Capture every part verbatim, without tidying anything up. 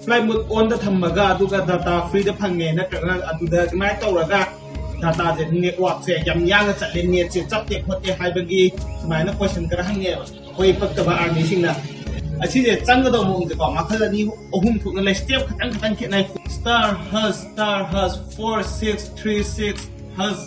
Flight mode on ꯗ ꯊꯝꯃꯒ ꯑꯗꯨꯒ data free ꯗ ꯐꯪꯉꯦ, ꯅꯠꯇ꯭ꯔꯒ ꯑꯗꯨꯗ ꯑꯗꯨꯃꯥꯏꯅ ꯇꯧꯔꯒ data ꯁꯦ, network ꯁꯦ ꯌꯥꯝ ꯌꯥꯡꯅ ꯆꯠꯂꯦ, net ꯁꯦ ꯆꯞꯇꯦ ꯈꯣꯠꯇꯦ ꯍꯥꯏꯕꯒꯤ ꯁꯨꯃꯥꯏꯅ question ꯈꯔ ꯍꯪꯉꯦꯕ ꯑꯩꯈꯣꯏ ꯄꯛꯇꯕ army ꯁꯤꯡꯅ꯫ ꯑꯁꯤꯁꯦ ꯆꯪꯒꯗꯧꯕ ꯃꯑꯣꯡꯁꯦꯀꯣ, ꯃꯈꯜ ꯑꯅꯤ ꯑꯍꯨꯝ ꯊꯣꯛꯅ ꯂꯩ, step ꯈꯇꯪ ꯈꯇꯪ ꯈꯦꯠꯅꯩ꯫ Star hash, star hash, four six three six hash,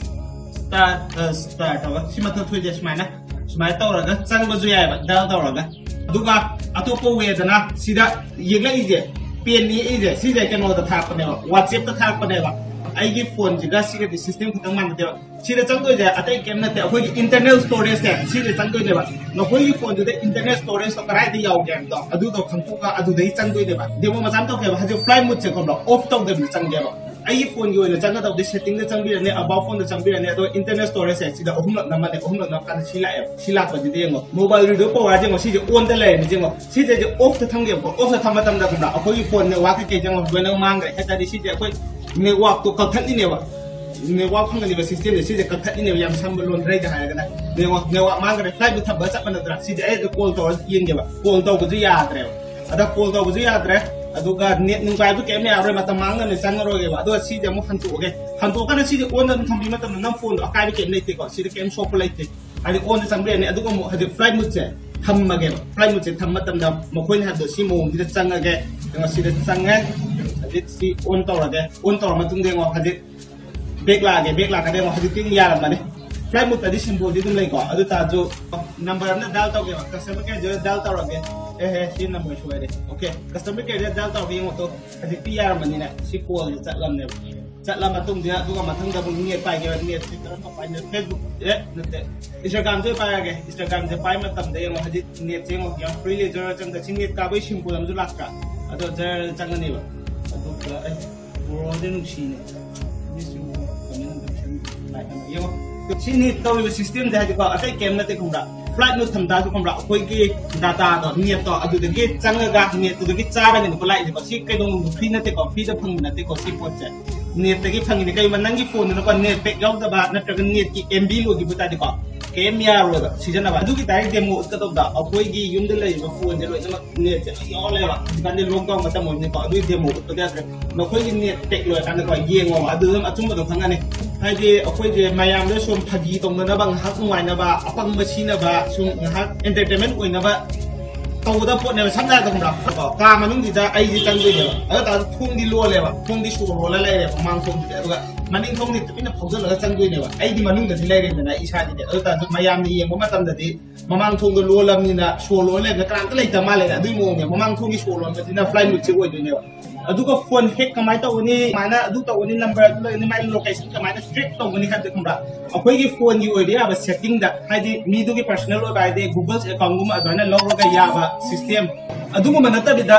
star hash, star ꯇꯧꯔꯒ ꯁꯤ ꯃꯊꯛ ꯊꯣꯛꯏꯁꯦ ꯁꯨꯃꯥꯏꯅ, ꯁꯨꯃꯥꯏꯅ ꯇꯧꯔꯒ ꯆꯪꯕꯁꯨ ꯌꯥꯏꯑꯕ, dial ꯇꯧꯔꯒ꯫ ꯑꯗꯨꯒ ꯑꯇꯣꯞꯄ way ꯗꯅ ꯁꯤꯗ ꯌꯦꯛꯂꯛꯏꯁꯦ, pen ꯌꯦꯛꯏꯁꯦ, ꯁꯤꯁꯦ ꯀꯩꯅꯣꯗ ꯊꯥꯔꯛꯄꯅꯦꯕ, WhatsApp ꯇ ꯊꯥꯔꯛꯄꯅꯦꯕ꯫ ꯑꯩꯒꯤ phone ꯁꯤꯒ ꯁꯤꯒꯗꯤ system ꯈꯤꯇꯪ ꯃꯥꯟꯅꯗꯦꯕ꯫ ꯁꯤꯗ ꯆꯪꯗꯣꯏꯁꯦ ꯑꯇꯩ ꯀꯩꯝ ꯅꯠꯇꯦ, ꯑꯩꯈꯣꯏꯒꯤ internal storage ꯁꯦ ꯁꯤꯗ ꯆꯪꯗꯣꯏꯅꯦꯕ꯫ ꯅꯈꯣꯏꯒꯤ phone ꯗꯨꯗ internal storage ꯇꯣ ꯀꯗꯥꯏꯗ ꯌꯥꯎꯒꯦ ꯍꯥꯏꯕꯗꯣ ꯑꯗꯨꯗꯣ ꯈꯪꯇꯣꯛꯑꯒ ꯑꯗꯨꯗꯒꯤ ꯆꯪꯗꯣꯏꯅꯦꯕ꯫ Demo ꯃꯆꯥ ꯑꯃ ꯇꯧꯒꯦꯕ꯫ ꯍꯧꯖꯤꯛ flight mode ꯁꯦ ꯈꯪꯕ꯭ꯔꯣ? Off ꯇꯧꯗꯕꯤꯗ ꯆꯪꯒꯦꯕ꯫ ꯑꯩꯒꯤ phone ꯒꯤ ꯑꯣꯏꯅ ꯆꯪꯒꯗꯧꯗꯤ setting ꯗ ꯆꯪꯕꯤꯔꯅꯤ, about phone ꯗ ꯆꯪꯕꯤꯔꯅꯤ, ꯑꯗꯣ internal storage ꯁꯦ ꯁꯤꯗ ꯑꯍꯨꯝꯂꯛ ꯅꯝꯃꯅꯤ, ꯑꯍꯨꯝꯂꯛ ꯅꯝꯃꯀꯥꯟꯗ ꯁꯤ ꯂꯥꯛꯑꯦꯕ꯫ ꯁꯤ ꯂꯥꯛꯄꯁꯤꯗ ꯌꯦꯡꯉꯣ, mobile reader power ꯁꯦ ꯌꯦꯡꯉꯣ, ꯁꯤꯁꯦ on ꯗ ꯂꯩꯔꯅꯤ, ꯌꯦꯡꯉꯣ, ꯁꯤꯁꯦ off ꯇ ꯊꯝꯒꯦꯕꯀꯣ꯫ Off ꯇ ꯊꯝꯕ ꯃꯇꯝꯗ ꯈꯪꯕ꯭ꯔꯥ, ꯑꯩꯈꯣꯏꯒꯤ phone network ꯀꯩꯀꯩ ꯌꯦꯡꯉꯣ ꯂꯣꯏꯅ ꯃꯥꯡꯈ꯭ꯔꯦ ꯍꯥꯏ ꯇꯥꯔꯗꯤ ꯁꯤꯁꯦ ꯑꯩꯈꯣꯏ network ꯇꯣ ꯀꯛꯊꯠꯂꯤꯅꯦꯕ꯫ Network ꯐꯪꯒꯅꯤꯕ system ꯁꯦ ꯁꯤꯁꯦ ꯀꯛꯊꯠꯂꯤꯅꯦꯕ, ꯌꯥꯝ ꯁꯝꯕ ꯂꯣꯟꯗ꯭ꯔꯩꯗ ꯍꯥꯏꯔꯒꯅ꯫ Network, network ꯃꯥꯡꯈ꯭ꯔꯦ, flight mode ꯊꯝꯕꯒ ꯆꯞ ꯃꯥꯟꯅꯗ꯭ꯔꯥ? ꯁꯤꯁꯦ ꯑꯩ ꯑꯗꯨ call ꯇꯧꯔ ꯌꯦꯡꯒꯦꯕ, call ꯇꯧꯕꯁꯨ ꯌꯥꯗ꯭ꯔꯦꯕ꯫ ꯑꯗ call ꯇꯧꯕꯁꯨ ꯌꯥꯗ꯭ꯔꯦ, ꯑꯗꯨꯒ net ꯅꯨꯡ ꯄꯥꯏꯕ ꯀꯩꯝ ꯌꯥꯔꯣꯏ, ꯃꯇꯝ ꯃꯥꯡꯅꯕꯅꯦ, ꯆꯪꯉꯔꯣꯏꯒꯦꯕ꯫ ꯑꯗꯨꯒ ꯁꯤꯁꯦ ꯑꯃꯨꯛ ꯍꯟꯇꯣꯛꯑꯒꯦ, ꯍꯟꯇꯣꯛꯑꯀꯥꯟꯗ ꯁꯤꯁꯦ on ꯗ ꯑꯗꯨꯝ ꯊꯝꯕꯤ ꯃꯇꯝꯗ ꯅꯪ phone ꯗꯣ ꯑꯀꯥꯏꯕ ꯀꯩꯝ ꯂꯩꯇꯦꯀꯣ, ꯁꯤꯗ ꯀꯩꯝ ꯁꯣꯛꯄ ꯂꯩꯇꯦ꯫ ꯍꯥꯏꯗꯤ on ꯗ ꯆꯪꯕ ꯌꯥꯅꯤ꯫ ꯑꯗꯨꯒ ꯑꯃꯨꯛ ꯍꯧꯖꯤꯛ flight mode ꯁꯦ ꯊꯝꯃꯒꯦꯕ꯫ Flight mode ꯁꯦ ꯊꯝꯕ ꯃꯇꯝꯗ ꯃꯈꯣꯏꯅ ꯍꯥꯏꯕꯗꯣ ꯁꯤ ꯃꯑꯣꯡꯁꯤꯗ ꯆꯪꯉꯒꯦ, ꯀꯩꯅꯣ ꯁꯤꯗ ꯆꯪꯉꯦ, ꯍꯧꯖꯤꯛ ꯁꯤ on ꯇꯧꯔꯒꯦ꯫ On ꯇꯧꯔ ꯃꯇꯨꯡꯗ ꯌꯦꯡꯉꯣ, ꯍꯧꯖꯤꯛ back ꯂꯥꯛꯑꯒꯦ, back ꯂꯥꯛꯀꯗ ꯌꯦꯡꯉꯣ, ꯍꯧꯖꯤꯛꯇꯤ ꯑꯗꯨꯝ ꯌꯥꯔꯝꯃꯅꯤ꯫ Flight mode ꯇꯗꯤ symbol ꯗꯤ ꯑꯗꯨꯝ ꯂꯩꯀꯣ, ꯑꯗꯨ ꯇꯥꯔꯁꯨ number ꯑꯃꯅ dial ꯇꯧꯒꯦꯕ, customer care ꯗ dial ꯇꯧꯔꯒꯦ꯫ ꯑꯦ ꯍꯦ, ꯁꯤ number ꯁꯣꯏꯔꯦ꯫ Okay, customer care ꯗ dial ꯇꯧꯔꯒ ꯌꯦꯡꯉꯣ ꯇꯣ, ꯍꯧꯖꯤꯛꯇꯤ ꯌꯥꯔꯝꯃꯅꯤꯅꯦ꯫ ꯁꯤ call ꯁꯦ ꯆꯠꯂꯝꯅꯦꯕ꯫ ꯆꯠꯂ ꯃꯇꯨꯡꯗ ꯑꯗꯨꯒ ꯃꯊꯪꯗ ꯑꯃꯨꯛ net ꯄꯥꯏꯒꯦꯕ, net ꯁꯤ ꯀꯔꯝꯕ ꯄꯥꯏꯅ? Facebook, ꯑꯦ, ꯅꯠꯇꯦ, Instagram ꯁꯦ ꯄꯥꯏꯔꯒꯦ꯫ Instagram ꯁꯦ ꯄꯥꯏ ꯃꯇꯝꯗ ꯌꯦꯡꯉꯣ, ꯍꯧꯖꯤꯛ net ꯁꯦ ꯌꯦꯡꯉꯣ, ꯌꯥꯝ freely ꯖꯔ ꯆꯪꯗ ꯁꯤ net ꯀꯥꯕꯒꯤ symbol ꯑꯃꯁꯨ ꯂꯥꯛꯇ꯭ꯔꯥ? ꯑꯗꯣ ꯖꯔ ꯆꯪꯉꯅꯦꯕ꯫ ꯑꯗꯨꯒ ꯑꯩ ꯕ꯭ꯔꯣꯗꯤ ꯅꯨꯡꯁꯤꯅꯦ꯫ Miss you, comment and like ꯑꯃ ꯌꯦꯡꯉꯣ꯫ ꯁꯤ net ꯇꯧꯔꯤꯕ system ꯁꯦ ꯍꯥꯏꯗꯤꯀꯣ, ꯑꯇꯩ ꯀꯩꯝ ꯅꯠꯇꯦ ꯈꯪꯕ꯭ꯔꯥ? Flight mode ꯊꯝ ꯇꯥꯔꯁꯨ ꯈꯪꯕ꯭ꯔꯥ, ꯑꯩꯈꯣꯏꯒꯤ data ꯗꯣ, net ꯇꯣ, ꯑꯗꯨꯗꯒꯤ ꯆꯪꯉꯒ net ꯇꯨꯗꯒꯤ ꯆꯥꯔꯒꯅꯤꯀꯣ ꯂꯥꯛꯏꯁꯦꯀꯣ꯫ ꯁꯤ ꯀꯩꯗꯧꯅꯨꯡꯗ free ꯅꯠꯇꯦꯀꯣ, free ꯗ ꯐꯪꯕ ꯅꯠꯇꯦꯀꯣ ꯁꯤ ꯄꯣꯠꯁꯦ꯫ Net ꯇꯒꯤ ꯐꯪꯉꯤꯅꯦ꯫ ꯀꯩꯒꯨꯝꯕ ꯅꯪꯒꯤ phone ꯗꯨꯅꯀꯣ net pack ꯌꯥꯎꯗꯕ ꯅꯠꯇ꯭ꯔꯒ net ꯀꯤ MB ꯂꯣꯏꯈꯤꯕ ꯇꯥꯔꯗꯤꯀꯣ, ꯀꯩꯝ ꯌꯥꯔꯣꯏꯕ ꯁꯤꯖꯤꯟꯅꯕ꯫ ꯑꯗꯨꯒꯤ ꯗꯥꯏꯔꯦꯛ ꯗꯦꯃꯣ ꯎꯠꯀꯗꯧꯕꯗ ꯑꯩꯈꯣꯏꯒꯤ ꯌꯨꯝꯗ ꯂꯩꯔꯤꯕ ꯐꯣꯟꯁꯦ ꯂꯣꯏꯅꯃꯛ ꯅꯦꯠꯁꯦ ꯂꯣꯏ ꯌꯥꯎꯔ ꯂꯩꯕ꯫ ꯍꯧꯖꯤꯛꯀꯥꯟꯗꯤ ꯂꯣꯛꯗꯥꯎꯟ ꯃꯇꯝ ꯑꯣꯏꯕꯅꯤꯀꯣ, ꯑꯗꯨꯒꯤ ꯗꯦꯃꯣ ꯎꯠꯄꯗꯤ ꯌꯥꯗ꯭ꯔꯦ꯫ ꯅꯈꯣꯏꯒꯤ ꯅꯦꯠ ꯄꯦꯛ ꯂꯣꯏꯔꯀꯥꯟꯗꯀꯣ ꯌꯦꯡꯉꯣꯕ, ꯑꯗꯨ ꯑꯗꯨꯝ ꯑꯆꯨꯝꯕꯗꯣ ꯈꯪꯉꯅꯤ꯫ ꯍꯥꯏꯗꯤ ꯑꯩꯈꯣꯏꯁꯦ ꯃꯌꯥꯝꯗ ꯁꯨꯝ ꯐꯥꯒꯤ ꯇꯧꯅꯅꯕ, ꯉꯥꯏꯍꯥꯛ ꯅꯨꯡꯉꯥꯏꯅꯕ, ꯑꯄꯪꯕ ꯁꯤꯅꯕ, ꯁꯨꯝ ꯉꯥꯏꯍꯥꯛ ꯑꯦꯟꯇꯔꯇꯦꯟꯃꯦꯟ ꯑꯣꯏꯅꯕ ꯇꯧꯒꯗꯕ ꯄꯣꯠꯅꯦꯕ꯫ ꯁꯝꯅ ꯍꯥꯏꯔꯕꯗ ꯈꯪꯕ꯭ꯔꯥ, ꯀꯥ ꯃꯅꯨꯡꯁꯤꯗ ꯑꯩꯁꯦ ꯆꯪꯗꯣꯏꯅꯦꯕ, ꯑꯗꯨ ꯇꯥꯔꯁꯨ ꯊꯣꯡꯗꯤ ꯂꯣꯜꯂꯦꯕ, ꯊꯣꯡꯗꯤ ꯁꯣ ꯂꯣꯜꯂ ꯂꯩꯔꯦꯕ ꯃꯃꯥꯡ ꯊꯣꯡꯁꯤꯗꯤ, ꯑꯗꯨꯒ ꯃꯅꯤꯡ ꯊꯣꯡꯗꯤ ꯇꯨꯃꯤꯟꯅ ꯐꯥꯎꯖꯜꯂꯒ ꯆꯪꯗꯣꯏꯅꯦꯕ꯫ ꯑꯩꯗꯤ ꯃꯅꯨꯡꯗꯗꯤ ꯂꯩꯔꯦꯗꯅ ꯏꯁꯥꯗꯤꯗꯤ, ꯑꯗꯨ ꯇꯥꯔꯁꯨ ꯃꯌꯥꯝꯅ ꯌꯦꯡꯕ ꯃꯇꯝꯗꯗꯤ ꯃꯃꯥꯡ ꯊꯣꯡꯗꯣ ꯂꯣꯜꯂꯕꯅꯤꯅ, ꯁꯣ ꯂꯣꯜꯂ ꯂꯩꯕꯅꯤꯅ ꯀꯅꯥꯝꯇ ꯂꯩꯇꯕ ꯃꯥꯜꯂꯦꯅ, ꯑꯗꯨꯒꯤ ꯃꯑꯣꯡꯅꯦ꯫ ꯃꯃꯥꯡ ꯊꯣꯡꯒꯤ ꯁꯣ ꯂꯣꯟꯕꯁꯤꯅ ꯐ꯭ꯂꯥꯏꯠ ꯃꯨꯠꯁꯦ ꯑꯣꯏꯗꯣꯏꯅꯦꯕ꯫ ꯑꯗꯨꯒ ꯐꯣꯟ ꯍꯦꯛ ꯀꯃꯥꯏꯅ ꯇꯧꯒꯅꯤ, ꯁꯨꯃꯥꯏꯅ ꯑꯗꯨ ꯇꯧꯒꯅꯤ, ꯅꯝꯕꯔ ꯑꯗꯨ ꯂꯩꯒꯅꯤ, ꯃꯥꯏ ꯂꯣꯀꯦꯁꯟ ꯀꯃꯥꯏꯅ ꯇ꯭ꯔꯦꯛ ꯇꯧꯒꯅꯤ ꯍꯥꯏꯕꯗꯤ ꯈꯪꯕ꯭ꯔꯥ, ꯑꯩꯈꯣꯏꯒꯤ ꯐꯣꯟꯒꯤ ꯑꯣꯏꯕ ꯌꯥꯕ ꯁꯦꯠꯇꯤꯡꯗ, ꯍꯥꯏꯗꯤ ꯃꯤꯗꯨꯒꯤ ꯄꯔꯁꯅꯦꯜ ꯑꯣꯏꯕ ꯍꯥꯏꯗꯤ ꯒꯨꯒꯜ ꯑꯦꯀꯥꯎꯟꯒꯨꯝꯕ ꯑꯗꯨꯃꯥꯏꯅ ꯂꯧꯔꯒ ꯌꯥꯕ ꯁꯤꯁꯇꯦꯝ, ꯑꯗꯨꯒꯨꯝꯕ ꯅꯠꯇꯕꯤꯗ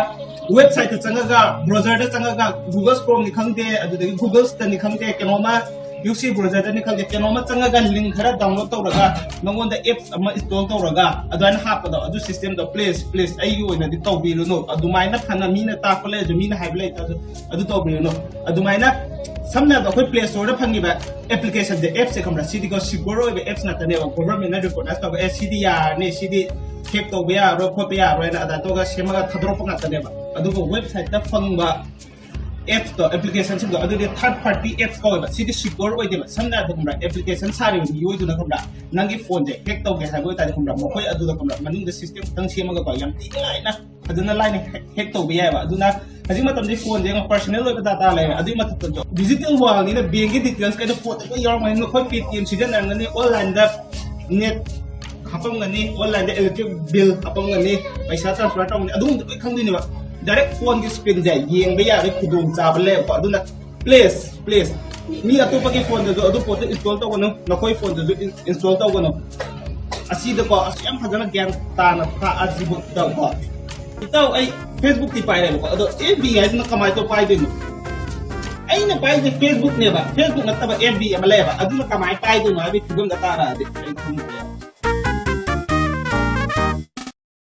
ꯋꯦꯕꯁꯥꯏꯠꯇ ꯆꯪꯉꯒ, ꯕ꯭ꯔꯣꯖꯔꯗ ꯆꯪꯉꯒ, ꯒꯨꯒꯜ ꯀ꯭ꯔꯣꯝꯅꯤ ꯈꯪꯗꯦ, ꯑꯗꯨꯗꯒꯤ ꯒꯨꯒꯜꯁꯇꯅꯤ ꯈꯪꯗꯦ, ꯀꯩꯅꯣꯝꯃ ꯌꯨ ꯁꯤ ꯕ꯭ꯔꯣꯖꯔꯗꯅꯤ ꯈꯪꯗꯦ, ꯀꯩꯅꯣꯝꯃ ꯆꯪꯉꯒ ꯂꯤꯡ ꯈꯔ ꯗꯥꯎꯟꯂꯣꯗ ꯇꯧꯔꯒ ꯅꯉꯣꯟꯗ ꯑꯦꯞꯁ ꯑꯃ ꯏꯟꯁꯇꯣꯜ ꯇꯧꯔꯒ ꯑꯗꯨꯃꯥꯏꯅ ꯍꯥꯞꯄꯗꯣ, ꯑꯗꯨ ꯁꯤꯁꯇꯦꯝꯗꯣ ꯄ꯭ꯂꯤꯁ, ꯄ꯭ꯂꯤꯁ ꯑꯩꯒꯤ ꯑꯣꯏꯅꯗꯤ ꯇꯧꯕꯤꯔꯨꯅꯨ꯫ ꯑꯗꯨꯃꯥꯏꯅ ꯐꯅ ꯃꯤꯅ ꯇꯥꯛꯄ ꯂꯩꯔꯁꯨ, ꯃꯤꯅ ꯍꯥꯏꯕ ꯂꯩꯇ꯭ꯔꯁꯨ ꯑꯗꯨ ꯇꯧꯕꯤꯔꯨꯅꯨ꯫ ꯑꯗꯨꯃꯥꯏꯅ ꯁꯝꯅ ꯍꯥꯏꯔꯕꯗ ꯑꯩꯈꯣꯏ ꯄ꯭ꯂꯦ ꯁ꯭ꯇꯣꯔꯗ ꯐꯪꯉꯤꯕ ꯑꯦꯄ꯭ꯂꯤꯀꯦꯁꯟꯁꯦ, ꯑꯦꯞꯁꯦ ꯈꯪꯕ꯭ꯔꯥ, ꯁꯤꯗꯤꯀꯣ ꯁꯤꯀ꯭ꯌꯣꯔ ꯑꯣꯏꯕ ꯑꯦꯞꯁ ꯉꯥꯛꯇꯅꯦꯕ꯫ ꯒꯣꯚꯔꯟꯃꯦꯟꯠꯅ ꯔꯤꯀꯣꯛꯅꯥꯏꯁ ꯇꯧꯕ, ꯑꯦ ꯁꯤꯗꯤ ꯌꯥꯔꯅꯤ, ꯁꯤꯗꯤ ꯍꯦꯛ ꯇꯧꯕ ꯌꯥꯔꯔꯣꯏ, ꯈꯣꯠꯄ ꯌꯥꯔꯔꯣꯏꯅ ꯑꯗꯨꯃꯥꯏꯅ ꯇꯧꯔꯒ ꯁꯦꯝꯃꯒ ꯊꯥꯗꯣꯔꯛꯄ ꯉꯥꯛꯇꯅꯦꯕ꯫ ꯑꯗꯨꯒ ꯋꯦꯕꯁꯥꯏꯠꯇ ꯐꯪꯕ ꯑꯦꯞꯁꯇꯣ, ꯑꯦꯄ꯭ꯂꯤꯀꯦꯁꯟꯁꯤꯡꯗꯣ, ꯑꯗꯨꯗꯤ ꯊꯥꯔꯠ ꯄꯥꯔꯇꯤ ꯑꯦꯞꯁ ꯀꯧꯋꯦꯕ꯫ ꯁꯤꯗꯤ ꯁꯤꯀ꯭ꯌꯣꯔ ꯑꯣꯏꯗꯦꯕ꯫ ꯁꯝꯅ ꯍꯥꯏꯔꯕꯗ ꯈꯪꯕ꯭ꯔꯥ, ꯑꯦꯄ꯭ꯂꯤꯀꯦꯁꯟ ꯁꯥꯔꯤꯕ ꯃꯤꯑꯣꯏꯗꯨꯅ ꯈꯪꯕ꯭ꯔꯥ, ꯅꯪꯒꯤ ꯐꯣꯟꯁꯦ ꯍꯦꯛ ꯇꯧꯒꯦ ꯍꯥꯏꯕ ꯑꯣꯏꯇꯥꯔꯗꯤ ꯈꯪꯕ꯭ꯔꯥ, ꯃꯈꯣꯏ ꯑꯗꯨꯗ ꯈꯪꯕ꯭ꯔꯥ, ꯃꯅꯨꯡꯗ ꯁꯤꯁꯇꯦꯝ ꯈꯛꯇꯪ ꯁꯦꯝꯃꯒꯀꯣ ꯌꯥꯝ ꯊꯤ ꯂꯥꯏꯅ ꯐꯖꯅ ꯂꯥꯏꯅ ꯍꯦꯛ ꯇꯧꯕ ꯌꯥꯏꯑꯕ꯫ ꯑꯗꯨꯅ ꯍꯧꯖꯤꯛ ꯃꯇꯝꯗꯤ ꯐꯣꯟꯁꯦ ꯌꯦꯡꯉꯣ, ꯄꯔꯁꯅꯦꯜ ꯑꯣꯏꯕ ꯗꯥꯇꯥ ꯂꯩꯔꯦ, ꯑꯗꯨꯒꯤ ꯃꯊꯛꯇꯁꯨ ꯗꯤꯖꯤꯇꯦꯜ ꯋꯥꯔꯜꯅꯤꯅ ꯕꯦꯡꯒꯤ ꯗꯤꯇꯦꯜꯁ ꯀꯩꯗꯣ ꯐꯣꯟꯗ ꯂꯣꯏ ꯌꯥꯎꯔꯝꯒꯅꯤ꯫ ꯅꯈꯣꯏ ꯄꯦ ꯇꯤ ꯑꯦꯝ ꯁꯤꯖꯤꯟꯅꯔꯝꯒꯅꯤ, ꯑꯣꯟꯂꯥꯏꯟꯗ ꯅꯦꯠ ꯍꯥꯞꯄꯝꯒꯅꯤ, ꯑꯣꯟꯂꯥꯏꯟꯗ ꯏꯂꯦꯛꯇ꯭ꯔꯤꯛ ꯕꯤꯜ ꯍꯥꯞꯄꯝꯒꯅꯤ, ꯄꯩꯁꯥ ꯇ꯭ꯔꯥꯟꯁꯐꯔ ꯇꯧꯒꯅꯤ, ꯑꯗꯨꯒꯨꯝꯕꯗꯣ ꯂꯣꯏ ꯈꯪꯗꯣꯏꯅꯦꯕ꯫ ꯗꯥꯏꯔꯦꯛ ꯐꯣꯟꯒꯤ ꯁ꯭ꯀ꯭ꯔꯤꯟꯁꯦ ꯌꯦꯡꯕ ꯌꯥꯕꯒꯤ ꯈꯨꯗꯣꯡꯆꯥꯕ ꯂꯩꯌꯦꯕꯀꯣ꯫ ꯑꯗꯨꯅ ꯄ꯭ꯂꯤꯁ, ꯄ꯭ꯂꯤꯁ, ꯃꯤ ꯑꯇꯣꯞꯄꯒꯤ ꯐꯣꯟꯗꯁꯨ ꯑꯗꯨ ꯄꯣꯠꯇꯨ ꯏꯟꯁꯇꯣꯜ ꯇꯧꯒꯅꯨ, ꯅꯈꯣꯏ ꯐꯣꯟꯗꯁꯨ ꯏꯟ-, ꯏꯟꯁꯇꯣꯜ ꯇꯧꯒꯅꯨ꯫ ꯑꯁꯤꯗꯀꯣ, ꯑꯁꯨꯛ ꯌꯥꯝ ꯐꯖꯅ ꯒ꯭ꯌꯥꯟ ꯇꯥꯅ ꯇꯥꯛꯑꯁꯤꯕꯨꯛꯇꯀꯣ꯫ ꯏꯇꯥꯎ, ꯑꯩ ꯐꯦꯁꯕꯨꯛꯇꯤ ꯄꯥꯏꯔꯦꯕꯀꯣ, ꯑꯗꯣ ꯑꯦꯐ ꯕꯤ ꯍꯥꯏꯁꯤꯅ ꯀꯃꯥꯏꯅ ꯇꯧ ꯄꯥꯏꯗꯣꯏꯅꯣ? ꯑꯩꯅ ꯄꯥꯏꯁꯦ ꯐꯦꯁꯕꯨꯛꯅꯦꯕ, ꯐꯦꯁꯕꯨꯛ ꯅꯠꯇꯕ ꯑꯦꯐ ꯕꯤ ꯑꯃ ꯂꯩꯌꯦꯕ, ꯑꯗꯨꯅ ꯀꯃꯥꯏꯅ ꯄꯥꯏꯗꯣꯏꯅꯣ ꯍꯥꯏꯕꯒꯤ ꯐꯤꯕꯝꯗ ꯇꯥꯔꯛꯑꯗꯤ ꯑꯩ ꯈꯪꯗ꯭ꯔꯦ꯫